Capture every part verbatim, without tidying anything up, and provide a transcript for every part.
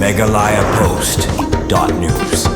Meghalaya Post dot news.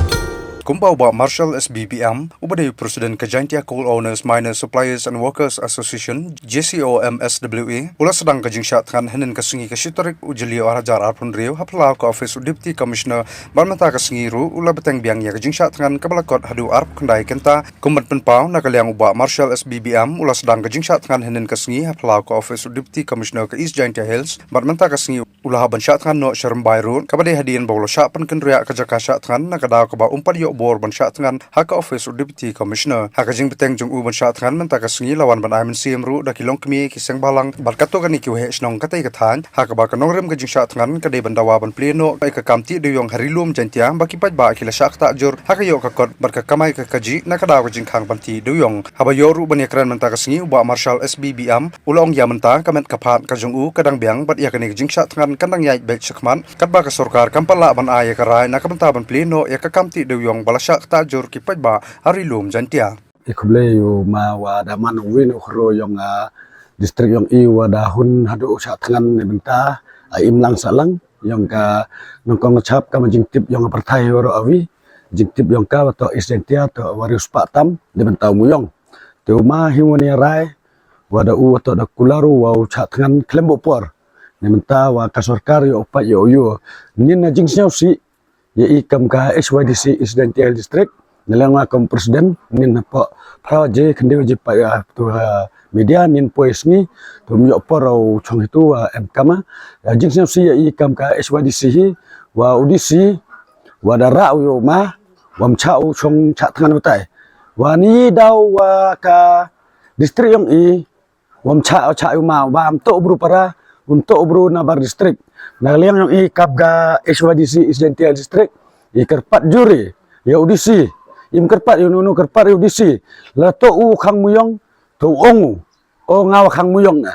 Kumba u Bah Marshal S B B M, uba dei u President ka Jaintia Coal Owners, Miners, Suppliers and Workers Association, J C O M S W A, u la sdang ka jingshah thngan hynnin ka sngi ka shi tarik u Jylliew ar hajar arphew hynriew ha phyllaw ka office u Deputy Commissioner, bad mynta ka sngi ruh u la bteng biang ïa ka jingshah thngan kaba la kot haduh arphew khyndai kynta. Kum ban pynpaw, na ka liang u Bah Marshal S B B M u la sdang ka jingshah thngan hynnin ka sngi ha phyllaw ka office u Deputy Commissioner ka East Jaintia Hills, bad mynta ka sngi u la hap ban shah thngan noh sha Rymbai Road, kaba dei hadien ba u la shah pynkynriah ka jaka shah thngan na ka daw kaba um pat ïoh bor ban shah thngan ha ka office u Deputy Commissioner. Ha ka jingbteng jong u ban shah thngan mynta ka sngi la wan ban ai mynsiem ruh da ki longkmie, ki seng bhalang bad katto katne ki waheh shnong katei ka thaiñ, ha kaba ka nongrim ka jingshah thngan ka dei ban dawa ban plie noh ïa ka kam tih dewïong ha Ri Lum Jaintia ba ki paidbah ki la shah ktah jur ha ka ïoh ka kot bad ka kamai ka kajih na ka daw ka jingkhang ban tih dewïong. Haba ïoh ruh ban ïakren mynta ka sngi, u Bah Marshal S B B M u la ong ïa mynta ka met ka phad ka jong u ka dang biang bad ïa kane ka jingshah thngan kan dang ïaid beit shakhmat, katba ka sorkar kam pat lah ban ai ïa ka rai na ka bynta ban plie noh ïa ka kam tih dewïong ba la shah ktah jur ki paidbah ha Ri Lum Jaintia. I khublei ïa u ma wa da man u win u khro ïong, ah, district ïong i wa da hun haduh u shah thngan ne bynta, ah, imlang sahlang ïong ka nongkong chap ka ma jingtip ïong ka pyrthei waroh awi, jingtip ïong ka wa toh East Jaintia toh wa riewspah tam ne bynta u muyong. Te u ma hi u wan ïa rai wa da u wa toh da kular u wa u shah thngan khlem buh por ne bynta wa ka sorkar ïoh u pait ïoh u ïoh. Nin na jingsngewsih ïa i kam ka H Y D C East Jaintia Hills District, na liang nga kam president, nin hapoh phra je khyndiat je pat ïa tu, ha media nin poi sngi tu ym ïoh por u chong hitu, ah, em kama. Ïa jingsngewsih ïa i kam ka H Y D C hi wa u D C wa da rah u ïa u ma wa ym chah u chong shah thngan utai. Wa ni daw wa ka district ïong i wa ym chah, chah ïa u ma, wa ym toh u bru para, ym toh u bru na bar district. Na liang ïong i kam ka H Y D C East Jaintia District i kyrpad jur i ïa u D C. Im kyrpad ïa u, nu kyrpad ïa u D C. La toh u khang muyong, toh u ong u, o nga wa khang muyong na.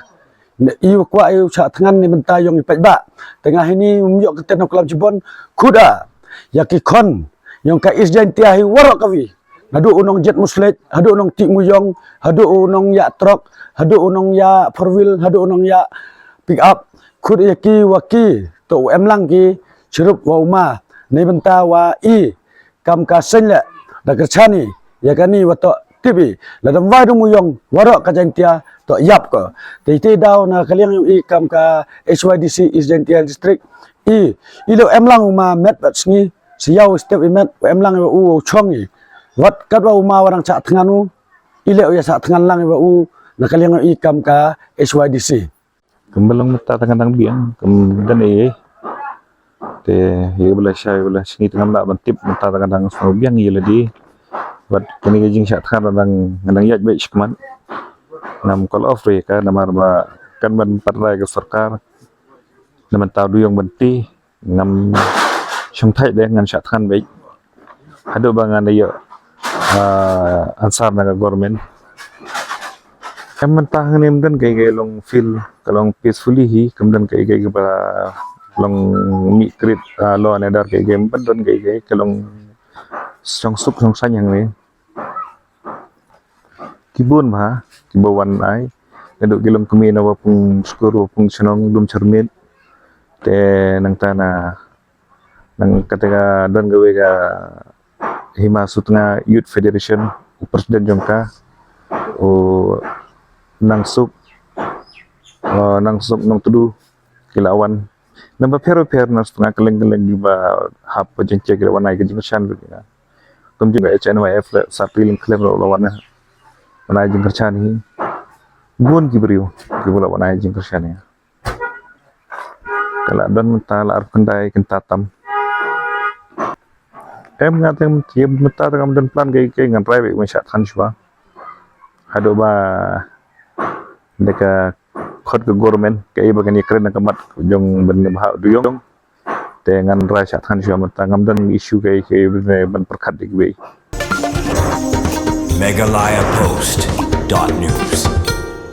Na i wa kwah ïa u shah thngan ne bynta ïong i paidbah. Te nga hini ym ïoh kyrteng u klam chibon, khuda ïa ki khon ïong ka East Jaintia hi waroh kawi. Haduh u nongjied musleh, haduh u nongtih muyong, haduh u nongïaid truck, haduh u nongïaid four wheel, haduh u nongïaid pick up. Khut ïa ki wa ki toh u em lang ki chirup wa u ma ne bynta wa i kam ka seng leh da kyrchan i ïa kani wa toh tip i la dang wai da muyong waroh ka Jaintia toh ïap ko. Te te daw na ka liang ïong i kam ka H Y D C East Jaintia District i, i la em lang u ma met bad sngi. Sha ïa u step i met, u em lang ïa u, u chong i. Wat katba u ma wa dang shah thngan u, i leh u ïa shah thngan lang ïa u na ka liang i kam ka H Y D C. Kam ba long mynta tang ka dang biang, kam don ei ei. Te ïa ba la shai, ba la sngi te ngam lah ban tip mynta tang ka dang sngewbiang ïa lade. Bad kane ka jingshah thngan dang, dang ïaid beit shakhmat. Ngam call off re ka namar ba kan ban pat rai ka sorkar. Na mynta u dewïong ban ti. Ngam shong thait de ngan shah thngan beit. Haduh ba ngan da ïoh, ah, answer na ka government. Em mynta hangne ym don kaei kaei long field, ka long peacefully hi, kam don kaei kaei kaba long mih krit, ah, law and order kaei kaei, ym don kaei kaei, ka long shong suk shong saiñ hangne. Ki bun bha kiba wan ai. Naduh ki longkmie na Wapung Skur, Wapung Shnong, Lumshyrmiet. Te nangta na, nang kata ka don kawei ka Hima Sutnga Youth Federation, u president jong ka, u Nangsuk, uh, Nangsuk Nongtdu, ki la wan. Naba pher pher na Sutnga kylleng kylleng kiba hap ka jingshai ki la wan ai ka jingkyrshan lut ïa nga. Kum jong ka H N Y F la, Sapri Lyngkhlem la wan ai jingkyrshan hi. Bun ki briew kiba la wan ai jingkyrshan ïa nga. Ka la don mynta la arphew khyndai kynta tam. Em nga te mynta te ngam don plan kaei kaei, ngan rai beit ban shah thngan shuwa. Haduh ba da ka khot ka government kaei ba kan ïakren na ka mat jong ban bha u dewïong. Te ngan rai shah thngan shuwa mynta, ngam don issue kaei kaei ban pyrkhat da kiwei. Meghalaya Post dot news.